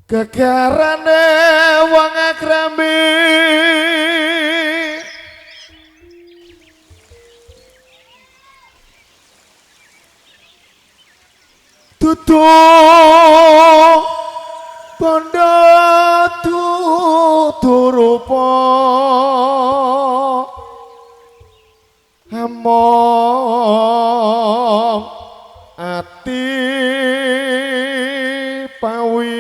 Gegarane wong akrami dudu bondo dudu rupa among ati pawit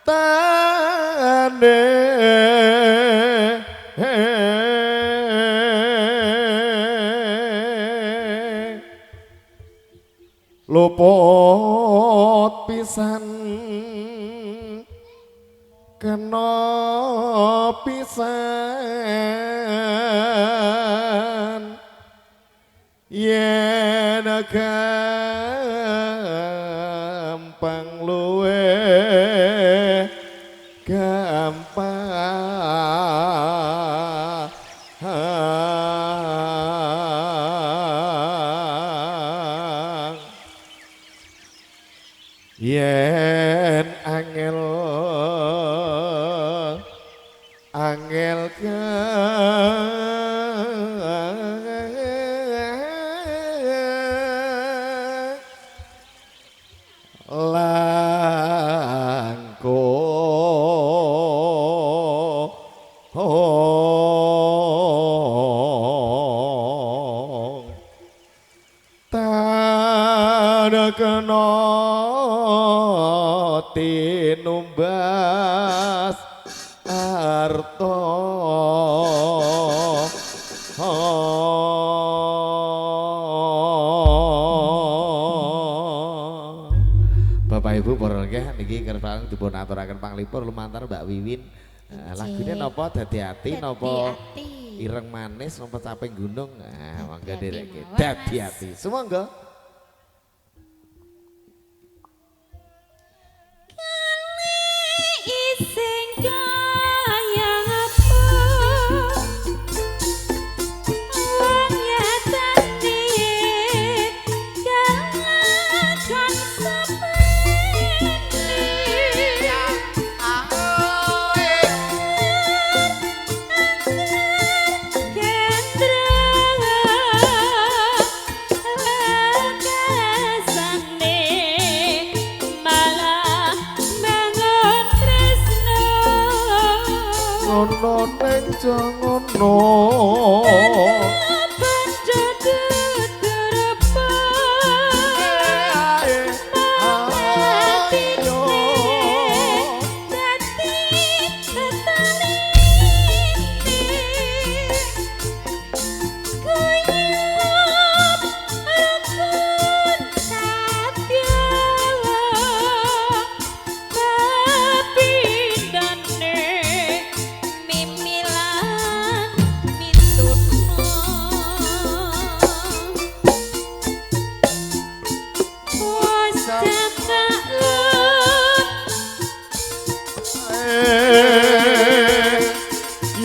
tane luput pisan kena pisan yen gampang luwe gampang yen angel angel langkung tan kena tinumbas arta. Bapak Ibu para nggih niki kersa dipun aturaken panglipur lumantar Mbak Wiwin. Lagune napa dadi ati napa ireng manis napa caping gunung. Ah monggo ndereke dadi ati. Sumangga. Ngono neng ngono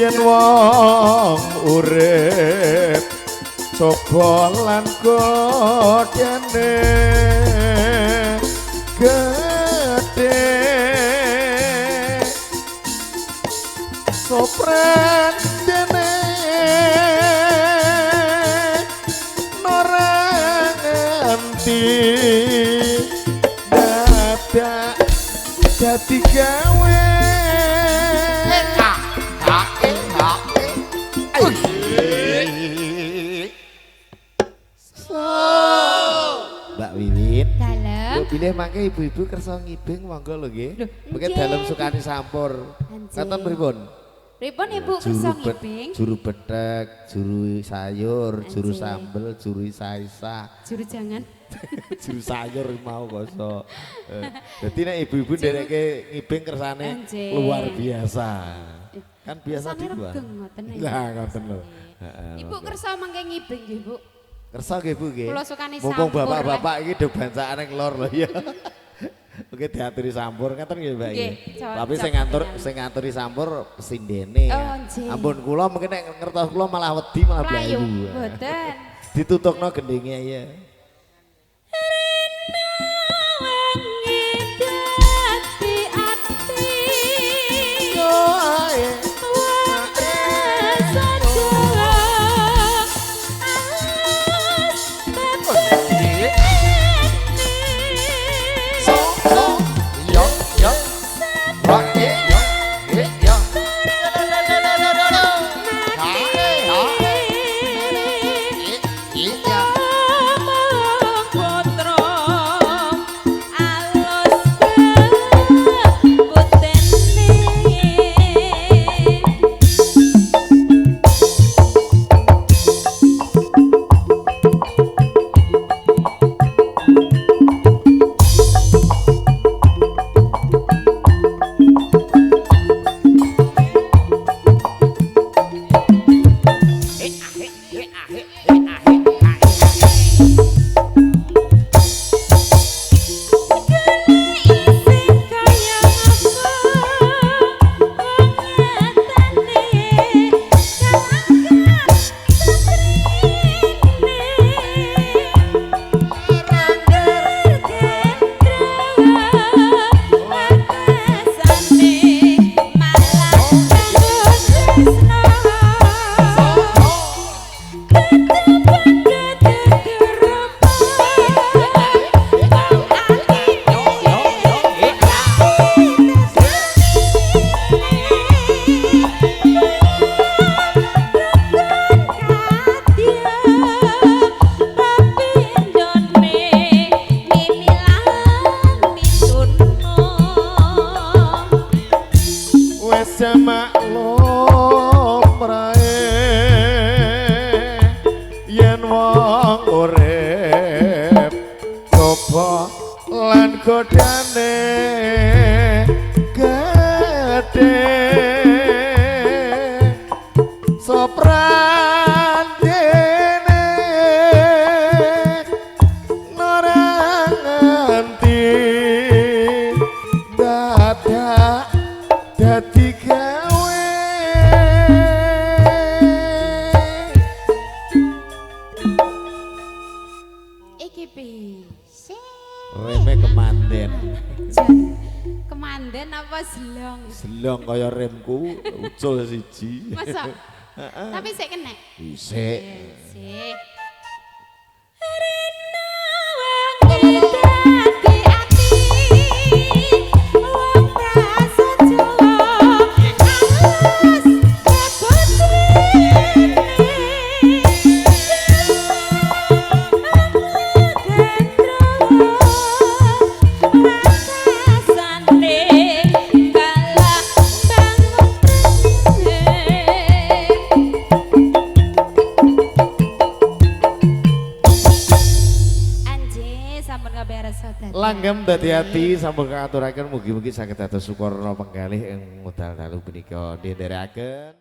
yen wong urip coba lan godhane gedhe sopran dene ora nganti dadak dadi gawe. Mbak Wiwin, dalem. Bilih mangke ibu-ibu kersa ngibing monggo lho nggih. Mengke dalem sukani sampur. Katon pripun? Pripun Ibu kersa ngibing? Juru bethek, juru sayur, juru sambel, juru isa-isa. Juru jangan. Juru sayur mau koso. Dadi nek ibu-ibu ndereke ngibing kersane luar biasa. Kan biasa dibuat. Lah ngoten lho. Ibu kersa mangke ngibing nggih, Bu. Kersa nggih Bu nggih. Kula sukani sampur. Mumpung bapak-bapak iki do bancakane nglor lho ya. Oke diaturi sampur ngeten nggih Mbak nggih. Tapi sing ngaturi sampur pesindene. Ampun kula mungkin nek ngertos kula malah wedi malah blayu. Mboten. Ditutupno gendinge ya. Rena Godane gede sopran dene ora nganti dadak dadi gawe. Iki piye? Reme kemanden. Kemanden apa selong? Selong kaya remku ucul siji. Masa? Tapi sik kena. Isik. Sik. Rena wangi dadi ati wong prasaja alus Langgam dadi ati sampun kaaturaken mugi-mugi saged dados sukarna penggalih ing wekdal dalu punika nderekaken.